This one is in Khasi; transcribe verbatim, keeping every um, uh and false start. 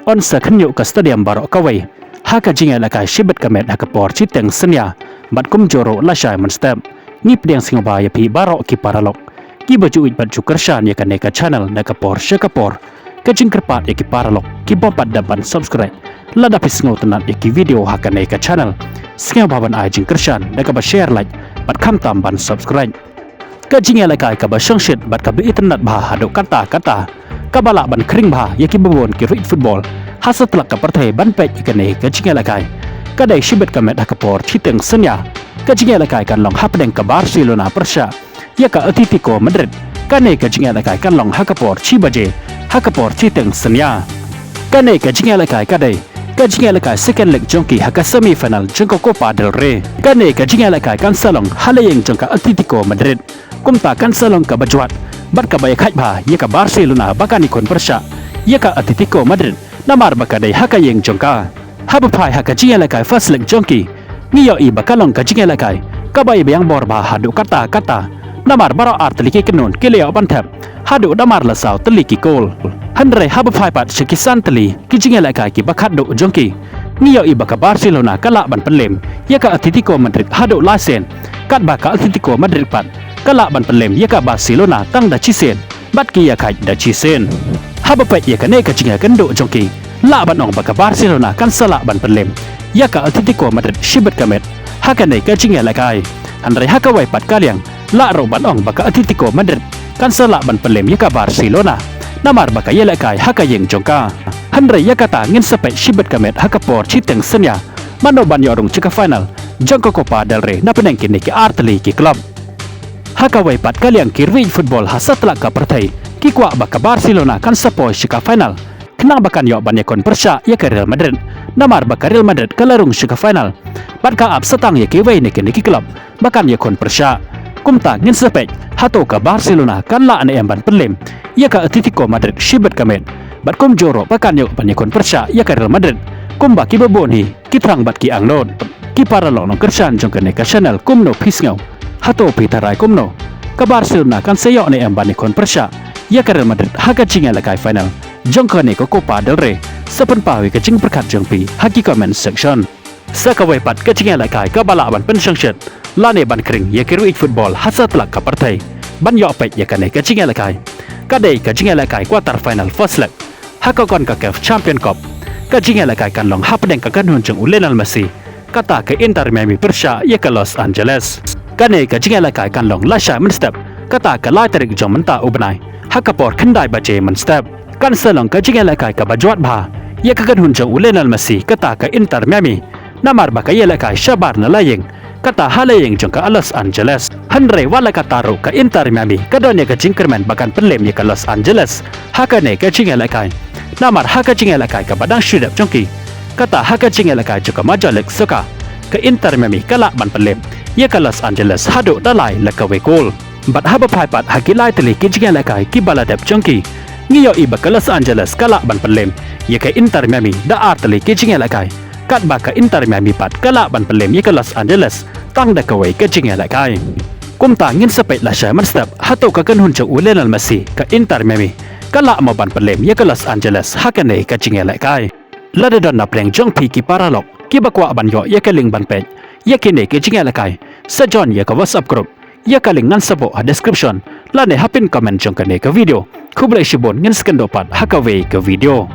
Yn sa khynñiuh ka stadium baroh kawei ha ka jingïalehkai shibit ka met ha ka por shiteng synñia bad kumjuh ruh lashai mynstep. Ngi pdiang sngewbha ïa phi baroh ki paralok kiba ju ïeit bad ju kyrshan ïa kane ka channel na ka por sha ka por. Ka jingkyrpad ïa ki paralok ki bym pat dep ban subscribe, lada phi sngewtynnat ïa ki video ha kane ka channel, sngewbha ban ai jingkyrshan da kaba share, like bad khamtam ban subscribe. Ka jingïalehkai kaba shongshit bad kaba itynnat bha haduh katta katta, kaba lah ban khring bha ïa kiba bun ki ruh football ha satlak ka pyrthei ban peit ïa kane ka jingïalehkai, ka dei shibit ka met ha ka por shiteng synñia. Ka jingïalehkai kan long hapdeng ka Barcelona pyrshah ïa ka Atletico Madrid. Kane ka jingïalehkai kan long ha ka por shi baje ha ka por shiteng synñia. Kane ka jingïalehkai ka dei ka jingïalehkai second leg jong ki ha ka semi final jong ka Copa del Rey. Kane ka jingïalehkai kan sa long ha la ïing jong ka Atletico Madrid. Kumta kan sa long kaba jwat bad kaba ïakhaid bha ïa ka Barcelona ba kan ïakhun pyrshah ïa ka Atletico Madrid, namar ba ka dei ha ka ïing jong ka. Haba phai ha ka jingïalehkai first leg jong ki, ngi ïohi ba ka long ka jingïalehkai kaba ïa biang bor bha haduh katta katta, namar baroh artylli ki kynhun ki la ïoh ban thep haduh da mar la saw tylli ki kol. Hynrei haba phai pat sha ki san tylli ki jingïalehkai kiba khatduh jong ki, ngi ïohi ba ka Barcelona ka lah ban pynlem ïa ka Atletico Madrid haduh lai sien, katba ka Atletico Madrid pat ka lah ban pynlem ïa ka Barcelona tang da shisien bad ki ïakhaid da shisien. Haba peit ïa kane ka jingïakynduh jong ki, lah ban ong ba ka Barcelona kan sa lah ban pynlem ïa ka Atletico Madrid shibit ka met ha kane ka jingïalehkai. Hynrei ha kawei pat ka liang, lah ruh ban ong ba ka Atletico Madrid kan sa lah ban pynlem ïa ka Barcelona, namar ba ka ïalehkai ha ka ïing jong ka. Hynrei ïa kata ngin sa peit shibit ka met ha ka por shiteng synñia, mano ban ïoh rung sha ka final jong ka Copa del Rey na pdeng kine ki artylli ki club. Ha kawei pat ka liang, ki ruh football ha satlak ka pyrthei ki kwah ba ka Barcelona kan sa poi sha ka final, khnang ba kan ïoh ban ïakhun pyrshah ïa ka Real Madrid, namar ba ka Real Madrid ka la rung sha ka final bad ka ap sa tang ïa kiwei na kine ki club ba kan ïakhun pyrshah. Kumta ngin sa peit hato ka Barcelona kan lah ne em ban pynlem ïa ka Atletico Madrid shibit ka met, bad kumjuh ruh ba kan ïoh ban ïakhun pyrshah ïa ka Real Madrid kumba kiba bun hi ki thrang bad ki angnud. Ki paralok nongkyrshan jong kane ka channel, kumno phi sngew? Hato phi tharai kumno? Ka Barcelona kan sa ïoh ne em ban ïakhun pyrshah ïa ka Real Madrid ha ka jingïalehkai final jong kane ka Copa del Rey? Sa pynpaw ïa ka jingpyrkhat jong phi ha ki comment section. Sa kawei pat ka jingïalehkai kaba lah ban pynshongshit lane ban khring ïa ki ruh football ha satlak ka pyrthei ban ïoh peit ïa kane ka jingïalehkai, ka dei ka jingïalehkai quarter final first leg ha ka CONCACAF Champion Cup. Ka jingïalehkai kan long hapdeng ka kynhun jong u Lionel Messi, kata ka Inter Miami pyrshah ïa ka Los Angeles. Kane ka jingïalehkai kan long lashai mynstep, kata ka lai tarik jong mynta u bnai, ha ka por khyndai baje mynstep. Kan sa long ka jingïalehkai kaba jwat bha ïa ka kynhun jong u Lionel Messi, kata ka Inter Miami, namar ba ka ïalehkai shabar na la ïing, kata ha la ïing jong ka Los Angeles. Hynrei wat la katta ruh, ka Inter Miami ka don ïa ka jingkyrmen ba kan pynlem ïa ka Los Angeles ha kane ka jingïalehkai, namar ha ka jingïalehkai kaba dang shu dep jong ki, kata ha ka jingïalehkai jong ka Major League Soccer, ka Inter Miami ka lah ban pynlem ïa ka Los Angeles haduh da lai la kawei kol. Bad haba phai pat ha ki lai tylli ki jingïalehkai kiba la dep jong ki, ngi ïohi ba ka Los Angeles ka lah ban pynlem ïa ka Inter Miami da ar tylli ki jingïalehkai, katba ka Inter Miami pat ka lah ban pynlem ïa ka Los Angeles tang da kawei ka jingïalehkai. Kumta ngin sa peit lashai mynstep hato ka kynhun jong u Lionel Messi, ka Inter Miami, ka lah mo ban pynlem ïa ka Los Angeles ha kane ka jingïalehkai. Lada don na pdeng jong phi ki paralok kiba kwah ban ïoh ïa ka link ban peit ïa kine ki jingïalehkai, sa join ïa ka WhatsApp group. Ïa ka link ngan sa buh ha description lane ha pin comment jong kane ka video. Khublei shibun, ngin sa kynduh pat ha kawei ka video.